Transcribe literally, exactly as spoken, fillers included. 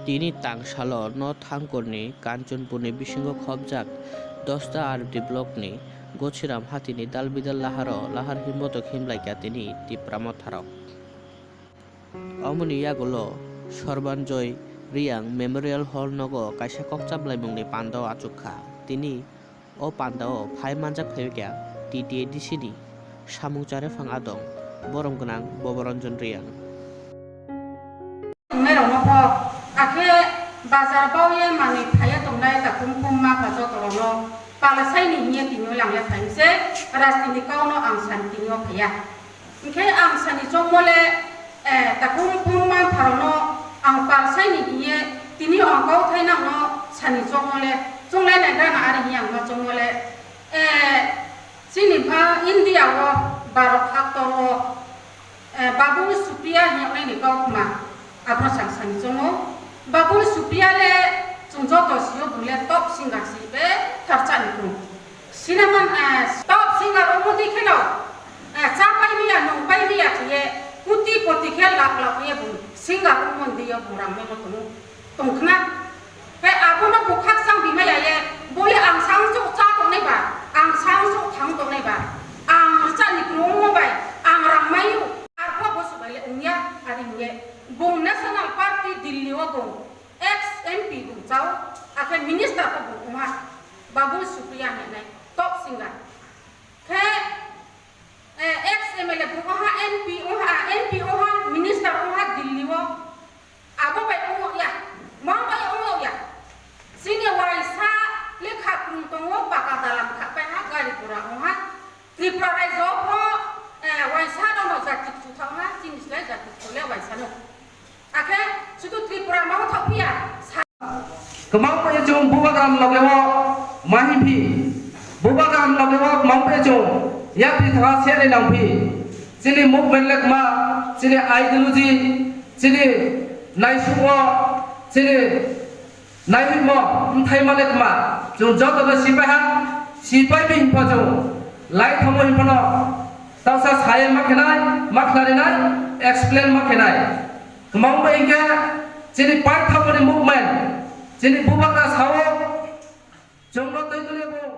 Tini tang salo North Thangkorni Kanchanpurni bisingo khopjak Dosta R D blockni Gochiram hatini dalbidal laharo lahar himbotok himlaikha tini Tipra Motharok. Omoni yagulo Sorbanjoy Reang Memorial Hall nogo kaisa kokchablaimungni panda o achukha. Tini o panda o phai manjak phaikha T T A D C ni samung charwphang adong borom gwnang Boboranjan Reang. Tongnai rokno pho akhe bazar baoye manwi phaiya tongnai takhum khum mapha joto rokno palasaini hiye tini o langya phaimse rajniti kauno ang sani tini o phaiya. Hwnkhe ang sani chongmole, eh, takhum khum mapharokno ang palsaini hiye tini o ang kauthai nangno sani chongmole chonglai nai gana ari hiye ang ma chongmole, eh, chini ba India o Bharat haktor o, eh, Babul Supriya hinwi ni kau khma. Abo chang sani chongo. Babul Supriya le chwng joto sio bung le top singer si be tharchani kung. Sinaman, eh, top singer omo di kheno, eh, cha pai miya, nung pai miya khe ye, kuti poti khe lak lak ye bung singer omo di yo bung rang memo tongo, tong khna. Khe abono bwkhak chang bimaya ye, bole ang sang chuk cha tongnai ba, ang sang chuk thang tongnai ba, ang rwchani kung omo bai, ang rang mayu, arpha bosu bai le wngya, ari wngye. Bung National Party Delhi o bung ex M P bung chao, akhe minister o bung wngha, Babul Supriya hinwi top singer. Khe, eh, ex M L A bung wngha, M P wngha, M P wngha, minister wngha Delhi o. Abo bai wngya, mang bai wngya. Chini waisa lekha kwrwng tongo, paka dalam kha pai ha, gari gura wngha. Tripura raijo pho, eh, waisa rokno jati kuchuk thang ha, chini slai jati kuchuk le waisa no. Akhe sudu Tripura ma wngthok phiya, sa- Kwmang bai chwng bubagram loge o ma him phi? Bubagram loge o kwmang bai chwng yapri thangma seri nang phi? Chini movement le kwma, chini ideology, chini naisuk o, chini Naihimo, mthai male tma, chwng joto no sipai ha, sipai bi hinpha chwng, lai thamo hinphano, tausa saya ma khenai, ma khlarinai, explain ma khenai. Kwmang bai hinkhe, chini paithakgwi movement, chini bubagra sao, chwngno twi twi bo.